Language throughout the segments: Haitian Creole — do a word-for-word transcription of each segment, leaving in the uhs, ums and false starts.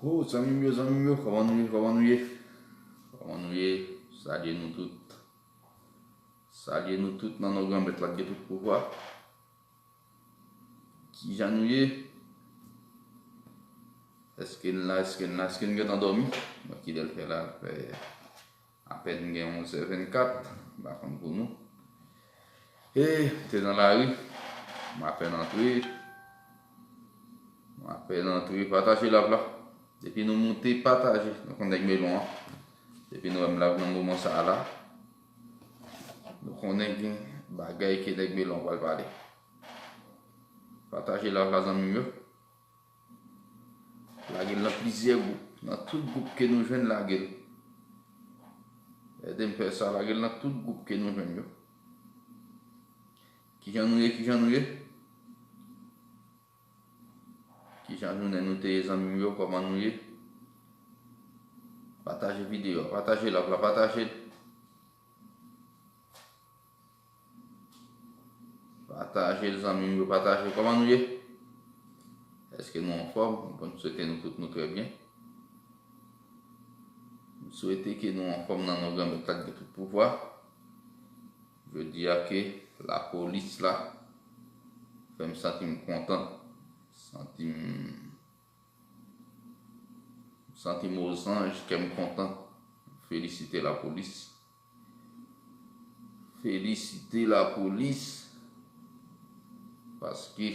Oh, zanmi m yo, zanmi m yo, kòman nou ye, kòman nou ye? Kòman nou ye? Salye nou tout. Salye nou tout nan non Granmèt la ki gen tout pouvwa. Kijan nou ye? Èske n la, èske n la, èske n gentan dòmi? Mwen ki lè l fè la, l fè apèn gen onz è vennkat, m pa konn pou nou. E, m te nan lari, m apèn antre, m apèn antre, pataje live la. Depi nou moute, pataje, nou konn nèg melon an. Depi nou wè m live nan moman sa a la, nou konnen gen bagay ke nèg melon pral pale. Pataje live la, zanmi m yo. Lage l nan plizyè gwoup. Nan tout gwoup ke nou jwenn, lage l. Ede m fè sa, lage l nan tout gwoup ke nou jwenn yo. Kijan nou ye, kijan nou ye? Kijan jounen nou te ye, zanmi m yo, kòman nou ye? Pataje videyo a, pataje live la, pataje l. Pataje l, zanmi m yo, pataje. Kòman nou ye? Èske nou anfòm? Bon, m swete nou tout nou trè byen. M swete ke nou anfòm nan non Granmèt la ki gen tout pouvwa. Jodi a ke lapolis la fè m santi m kontan. Santi m Santi m ozanj, kè m kontan. Felisite lapolis. Felisite lapolis. Paske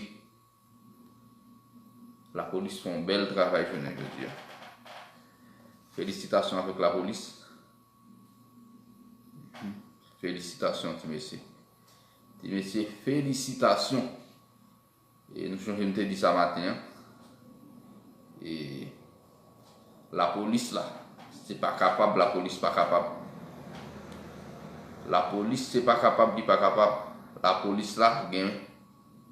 lapolis fè yon bèl travay jounen jodi a. Felisitasyon avèk lapolis. Felisitasyon, ti mesye. Ti mesye, felisitasyon. E nou chonje m te di sa maten an. E lapolis la, se pa kapab, lapolis pa kapab. Lapolis se pa kapab, li pa kapab. Lapolis la gen,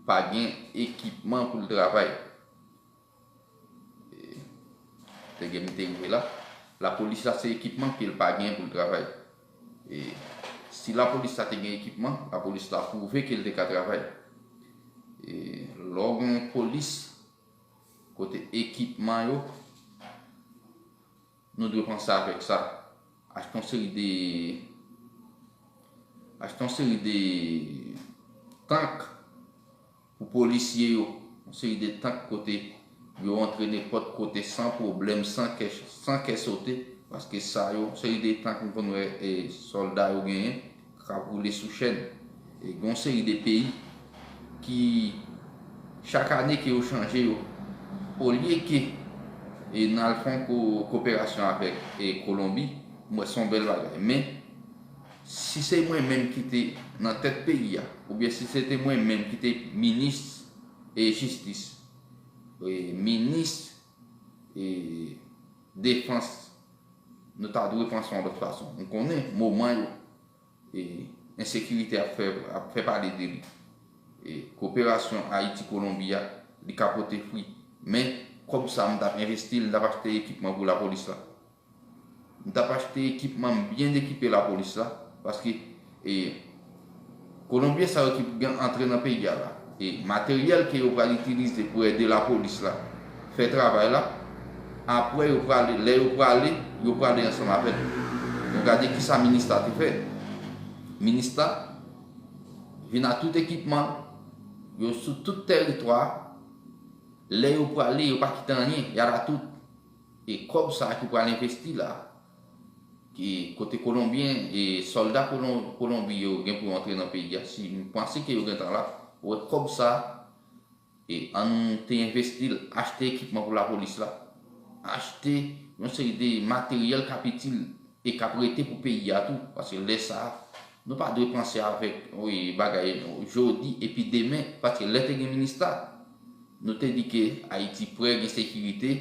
pa gen ekipman pou l travay. E, te gen m te rive la. Lapolis la se ekipman ke l pa gen pou l travay. E, si lapolis la te gen ekipman, lapolis la pwouve ke l te ka travay. E, lè w gen yon polis, kote ekipman yo, nou dwe panse avèk sa. Achte yon seri de, achte yon seri de tank pou polisye yo, yon seri de tank kote yo antre nenpòt kote san pwoblèm, san kè, san kè sote, paske sa yo, yon seri de tank m konn wè, e, sòlda yo genyen, k ap woule sou chèn. E gen yon seri de peyi ki, chak ane ke yo chanje yo, olye ke, e, n al fè yon ko-, koperasyon avèk, e, Kolonbi, m wè se yon bèl bagay. Men, si se mwen menm ki te nan tèt peyi a, oubyen si se te mwen menm ki te minis, e, jistis, e, minis, e, defans, nou ta dwe panse yon lòt fason. M konnen moman yo, e, ensekirite ap fè, ap fè pale de li. E, koperasyon Ayiti-Kolonbi a, li ka pote fwi. Men, kòb sa, m t ap envesti l, m t ap achte ekipman pou lapolis la. M t ap achte ekipman, m byen ekipe lapolis la, paske, e, Kolonbyen sa yo ki gen antre nan peyi a la, e materyèl ke yo pral itilize pou ede lapolis la fè travay la, apre yo prale, lè yo prale, yo prale ansanm avè l. Nou gade kisa Minista te fè. Minista vin a tout ekipman, yo sou tout tèritwa, lè yo prale, yo pa kite anyen, y a la tout. E kòb sa a ki pral envesti la, ki kote Kolonbyen e sòlda Kolon-, Kolonbi yo gen pou yo antre nan peyi a, si m panse ke yo gentan la, ou wè kòb sa a, e ann te envesti l, achte ekipman pou lapolis la, achte yon seri de materyèl k ap itil e k ap rete pou peyi a tou, paske lè sa a, nou pa dwe panse avèk, wi, bagay jodi epi demen, paske lè te gen Minista, nou te di ke Ayiti prè, gen sekirite,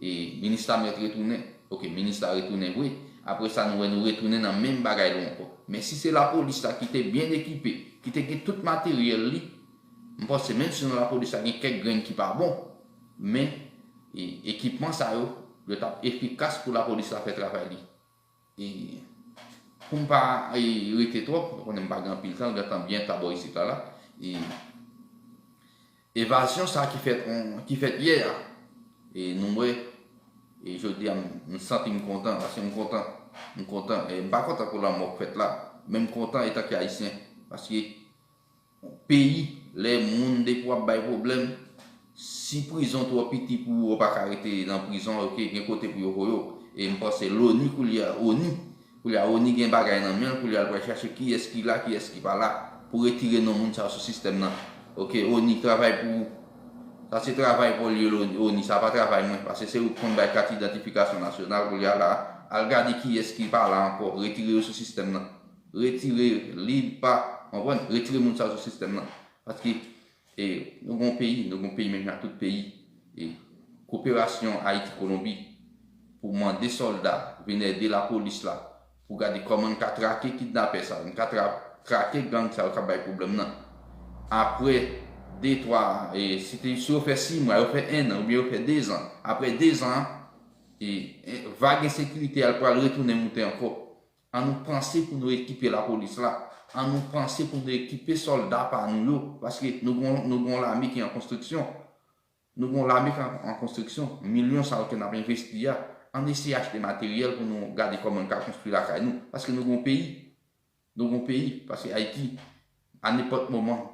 e Minista mèt retounen. Oke, Minista retounen vre. Apre sa, nou wè nou retounen nan menm bagay la ankò. Men si se lapolis la ki te byen ekipe, ki te gen tout materyèl li, m panse menm si nan lapolis la gen kèk grenn ki pa bon, men, e, ekipman sa yo, yo t ap efikas pou lapolis la fè travay li. E, pou m pa, e, rete twòp, ou konnen m pa gen anpil tan, gentan byen ta bò isit la, la. E, evazyon sa ki fèt, on, ki fèt yè a, e nou wè, E jodi a, m, m santi m kontan, paske m kontan. M kontan. E m pa kontan pou lanmò k fèt la, men m kontan etanke Ayisyen. Paske peyi, lè moun depi w ap bay pwoblèm, si prizon twò piti pou ou, ou pa ka rete nan prizon, ok, gen kote pou yo voye w. E m panse Loni koulye a, Oni, koulye a Oni gen bagay nan men l, koulye a l pral chache kiyès ki la, kiyès ki pa la, pou retire non moun sa yo sou sistèm nan. Ok, Oni travay pou ou. Sa se travay pou li, Oni, sa pa travay mwen, paske se ou k konn bay kat idantifikasyon nasyonal, koulye a la, al gade kiyès ki pa la ankò, retire yo sou sistèm nan. Retire li pa, konprann? Retire moun sa yo sou sistèm nan. Paske e, nou gon peyi, nou gon peyi menm jan tout peyi. E, koperasyon Ayiti-Kolonbi pou mande sòlda vin ede lapolis la pou gade kòman n ka trake kidnapè sa yo, n ka tra, trake gang sa yo k ap bay pwoblèm nan. Apre de, twa, e, si, te, si yo fè sis mwa, yo fè en an, oubyen yo fè dezan. Apre dezan, e, e, vag ensekirite a pral retounen moute ankò. An nou panse pou nou ekipe lapolis la. An nou panse pou nou ekipe sòlda pa nou yo. Paske nou gon, nou gon lame ki an konstriksyon. Nou gon lame ki an, an konstriksyon. Milyon sa yo ke n ap envesti a, an eseye achte materyèl pou nou gade kòman n ka konstwi lakay nou. Paske nou gon peyi. Nou gon peyi. Paske Ayiti, a nenpòt moman,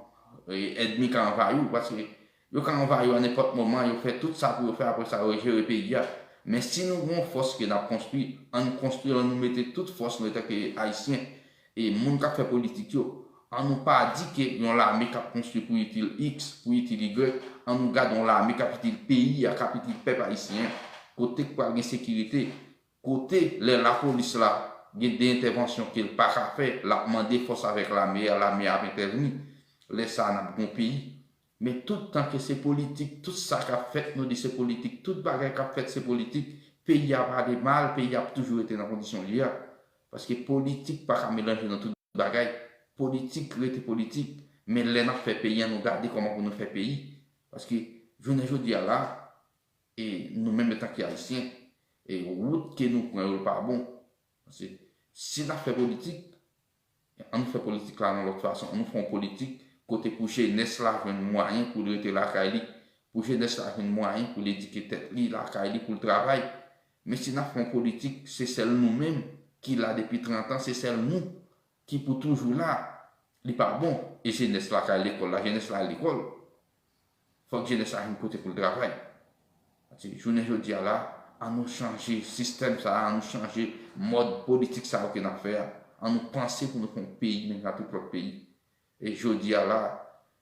e, ènmi ka anvayi w. Paske yo ka anvayi w a nenpòt moman, yo fè tout sa pou yo fè, apre sa, yo jere peyi a. Men si nou gon fòs ke n ap konstwi, an n konstwi l, an nou mete tout fòs nou etanke Ayisyen e moun k ap fè politik yo. An nou pa di ke yon lame k ap konstwi pou itil X, pou itil Y, an nou gade yon lame k ap itil peyi a, k ap itil pèp ayisyen, kote k pral gen sekirite, kote lè lapolis la gen de entèvansyon ke l pa ka fè, l ap mande fòs avèk lame a, lame a ap entèvni. Lè sa a, n ap gon peyi. Men tout tan ke se politik, tout sa k ap fèt, nou di se politik, tout bagay k ap fèt se politik, peyi a pa ale mal, peyi a ap toujou rete nan kondisyon l ye a. Paske politik pa ka melanje nan tout bagay. Politik rete politik. Men lè n ap fè peyi a, nou gade kòman pou nou fè peyi. Paske jounen jodi a la, e nou menm etanke Ayisyen, e wout ke nou pran yo pa bon. Paske si n ap fè politik, an nou fè politik la nan lòt fason. An nou fè yon politik kote pou jenès la jwenn mwayen pou l rete lakay li, pou jenès la jwenn mwayen pou l edike tèt li lakay li, pou l travay. Men si n ap fè yon politik, se sèl nou menm ki la depi trant an, se sèl nou ki pou toujou la, li pa bon. E jenès la ka al lekòl la, jenès la al lekòl. Fòk jenès la jwenn kote pou l travay. Paske jounen jodi a la, an nou chanje sistèm sa a, an nou chanje mòd politik sa yo ke n ap fè a. An nou panse pou nou fè yon peyi menm jan tout lòt peyi. E jodi a la,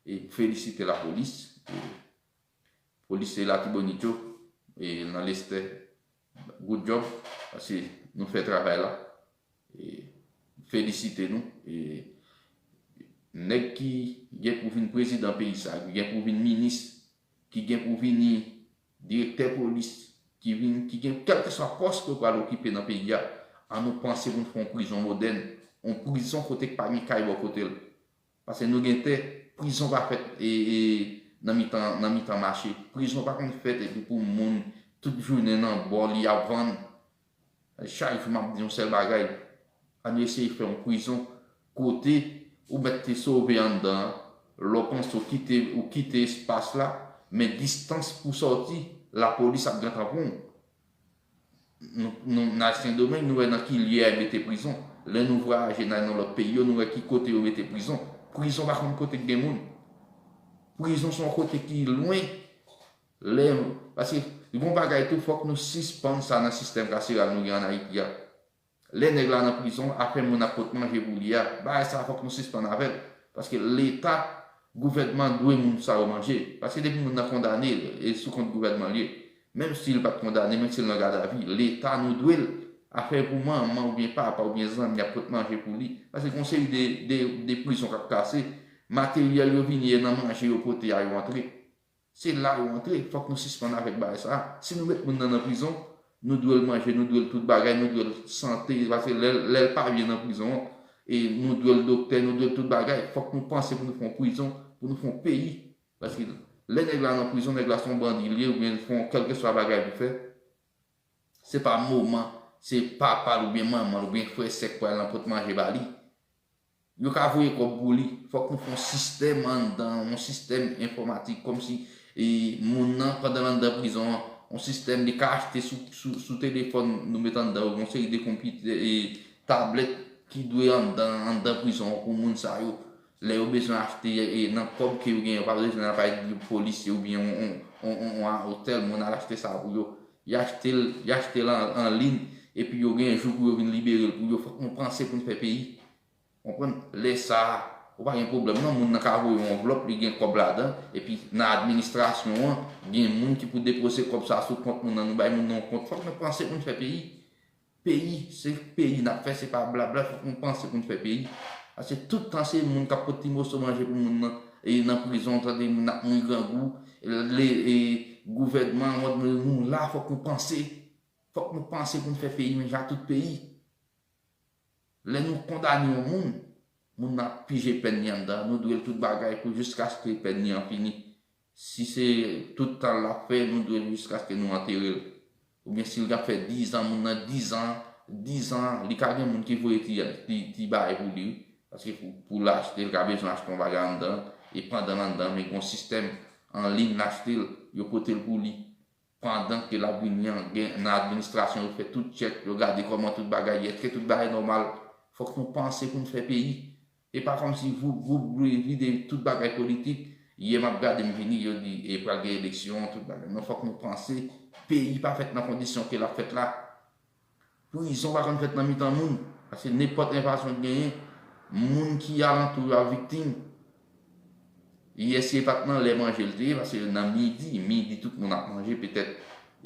e m felisite lapolis, e polis se Latibonit yo, e nan Lestè, good job, paske nou fè travay la. E felisite nou. E nèg ki gen pou vin prezidan peyi sa, ki gen pou vin minis, ki gen pou vini direktè polis, ki vin, ki gen kèlkeswa pòs ke w pral okipe nan peyi a, an nou panse pou n fè yon prizon modèn, yon prizon kote k pa gen kay bò kote l. Paske nou gen tè, prizon pa fèt e, e, nan mitan, nan mitan mache. Prizon pa konn fèt epi pou moun tout jounen nan bò li ap vann. Chak jou m ap di yon sèl bagay. An nou eseye fè yon prizon kote ou mèt te sove anndan an. Lè w panse w kite, ou kite espas la, men distans pou sòti, lapolis ap gentan pran w. Nou, nou, n al Sendomeng, nou wè nan ki lye a yo mete prizon. Lè nou vwayaje, n al nan lòt peyi yo, nou wè ki kote yo mete prizon. Prizon pa konn kote k gen moun. Prizon se yon kote ki lwen. Lè, paske gon bagay tou, fòk nou sispann sa nan sistèm kaseral nou gen ann Ayiti a. Lè nèg la nan prizon, afè moun ap pot manje pou li a, bagay sa a fòk nou sispann avè l. Paske Leta, gouvènman dwe moun sa yo manje. Paske depi moun nan kondane, e sou kont gouvènman l ye. Menm si l pa t kondane, menm si l nan gadavi, Leta nou dwe l. Afè pou manman oubyen papa oubyen zanmi ap pot manje pou li. Paske gon seri de, de, de prizon k ap kase, materyèl yo vini e nan manje yo pote a yo antre. Se la yo antre, fòk nou sispann avèk bagay sa a. Si nou met moun nan nan prizon, nou dwe l manje, nou dwe l tout bagay, nou dwe l sante, paske lè, lè l pa byen nan prizon an, e nou dwe l doktè, nou dwe l tout bagay. Fòk nou panse pou nou fè yon prizon, pou nou fè yon peyi. Paske lè nèg la nan prizon, nèg la se yon bandi l ye, oubyen l fè yon kèlkeswa bagay pou fè. Se pa moman, se papa l oubyen manman l oubyen frè sè k pral nan pot manje ba li. Yo ka voye kòb pou li. Fòk nou fè yon sistèm anndan, yon sistèm enfòmatik, kòmsi, e, moun nan, pandan l anndan prizon an, yon sistèm li ka achte sou, sou, sou telefòn nou met anndan yon seri de konpitè e tablèt ki dwe anndan, anndan prizon an pou moun sa yo. Lè yo bezwen achte e nan kòb ke yo genyen, yo pa bezwen al bay polisye oubyen yon, yon, yon, yon, yon otèl moun al achte sa pou yo. Y achte l, y achte l an, an liy, epi yo gen jou pou yo vin libere l pou yo. Fòk nou panse pou n fè peyi. Konprann? Lè sa a, ou pa gen pwoblèm non, moun nan ka voye yon anvlòp, li gen kòb ladan, epi nan administrasyon an, gen moun ki pou depoze kòb sa a sou kont moun nan, nou bay moun nan yon kont. Fòk nou panse pou n fè peyi. Peyi, se peyi n ap fè, se pa blabla, fòk nou panse pou n fè peyi. Paske tout tan se moun k ap pot ti moso manje pou moun nan, e nan prizon, tande moun ap mouri grangou, le, e gouvènman, nou la, fòk nou panse. Fòk nou panse pou n fè peyi, men jan tout peyi. Lè nou kondane yon moun, moun nan ap pije pèn li anndan, nou dwe l tout bagay pou jiskaske pèn li an fini. Si se tout tan l ap fè, nou dwe l jiskaske nou antere l. Oubyen si l ap fè dizan, moun nan dizan, dizan, li ka gen moun ki voye ti, ti, ti bagay pou li, wi. Paske pou, pou l achte, l ka bezwen achte yon bagay anndan, e pandan l anndan, men gen yon sistèm an liy l achte l, yo pote l pou li. Pandan ke l ap vini an, gen nan administrasyon yo fè tout tchèk, yo gade kòman tout bagay ye, èske tout bagay nòmal. Fòk nou panse pou n fè peyi. E pa kòmsi voup voup vide tout bagay politik. Yè m ap gade m vini, yo di e pral gen eleksyon, tout bagay. Non, fòk nou panse. Peyi pa fèt nan kondisyon ke l ap fèt la. Prizon pa konn fèt nan mitan moun. Paske nenpòt enfazyon ki genyen, moun ki alantou yo ap viktim. Yè si e pa t nan lè manje l te ye, paske nan midi, midi tout moun ap manje petèt.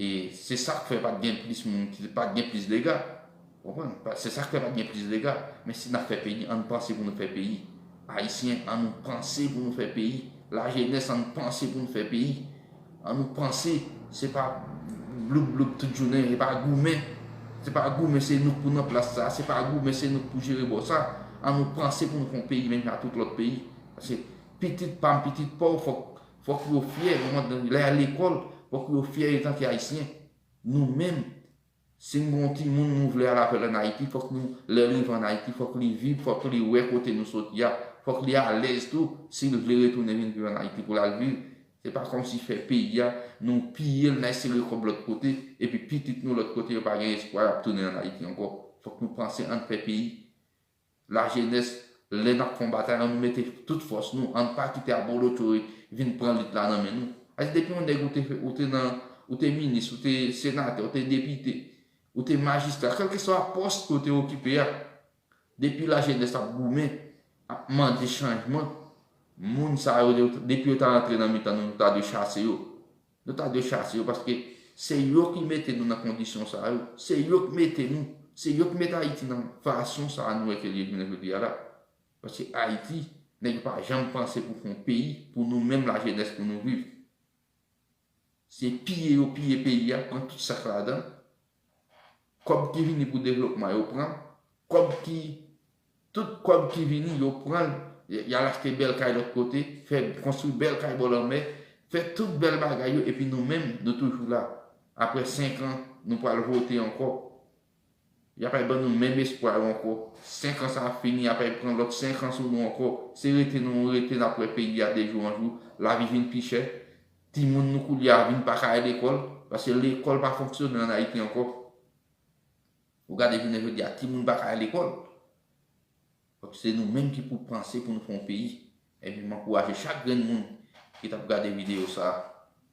E se sa k fè pa t gen plis moun, ki pa t gen plis dega. Konprann? Se sa k fè pa t gen plis dega. Men si n ap fè peyi, ann panse pou nou fè peyi. Ayisyen, ann nou panse pou nou fè peyi. Lajenès, ann panse pou nou fè peyi. Ann nou panse, se pa bloup bloup tout jounen, se pa goumen. Se pa goumen se nou k pou nan plas sa, se pa goumen se nou k pou jere bò sa. Ann nou panse pou nou fè yon peyi menm jan tout lòt peyi. Paske pitit pa m, pitit pa w, fòk, fòk yo fyè, lè lekòl, fòk yo fyè etanke Ayisyen. Nou menm, si n gen yon timoun nou vle al avè l ann Ayiti, fòk nou, lè l rive ann Ayiti, fòk li viv, fòk li wè kote nou soti a, fòk li alèz tou, si l vle retounen vin viv ann Ayiti pou l al viv. Se pa kòmsi fè peyi a, nou piye l, n al sere kòb lòt kote, epi pitit nou lòt kote yo pa gen espwa y ap tounen ann Ayiti ankò. Fòk nou panse ann fè peyi. Lajenès, lè n ap fè yon batay, ann nou mete tout fòs nou, ann pa kite abolotcho vin pran lit la nan men nou. Paske depi yon nèg ou te, ou te nan, ou te minis, ou te senatè, ou te depite, ou te majistra, kèlkeswa pòs ke w te okipe a, depi lajenès ap goumen, ap mande chanjman, moun sa yo, depi yo ta rantre nan mitan nou, nou ta dwe chase yo. Nou ta dwe chase yo paske se yo ki mete nou nan kondisyon sa yo. Se yo ki mete nou. Se yo ki mete Ayiti nan fason sa a nou wè ke l ye jounen jodi a la. Paske Ayiti, nèg yo pa janm panse pou fè yon peyi, pou nou menm lajenès, pou nou viv. Se piye yo piye peyi a, pran tout sa k ladan. Kòb ki vini pou devlopman yo pran. Kòb ki, tout kòb ki vini yo pran l, y, y al achte bèl kay lòt kote, fè konstwi bèl kay bò lanmè, fè tout bèl bagay yo, epi nou menm, nou toujou la. Apre senk an, nou pral vote ankò. Y ap al ban nou menm espwa yo ankò. Senk an sa ap fini, y ap al pran lòt senk an sou nou ankò. Se rete nou rete, n ap wè peyi a de jou an jou, lavi vin pi chè. Timoun nou koulye a vin pa ka al lekòl, paske lekòl pa fonksyone ann Ayiti ankò. Ou gade jounen jodi a, timoun pa ka al lekòl. Donk, se nou menm ki pou panse pou nou fè yon peyi. Epi m ankouraje chak grenn moun ki t ap gade videyo sa a.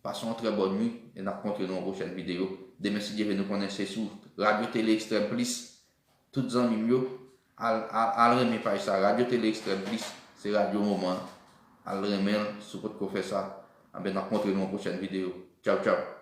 Pase yon trè bòn nuit e n ap kontre nan yon pwochèn videyo. Demen, si Dye vle, nou konnen se sou Radyo Tele Ekstrèm Plis. Tout zanmi m yo, al, al, al renmen paj sa, Radyo Tele Ekstrèm Plis. Se radyo moman an. Al renmen l, si w potko fè sa. Anben, n ap kontre nan yon pwochèn videyo. Tchaw, tchaw.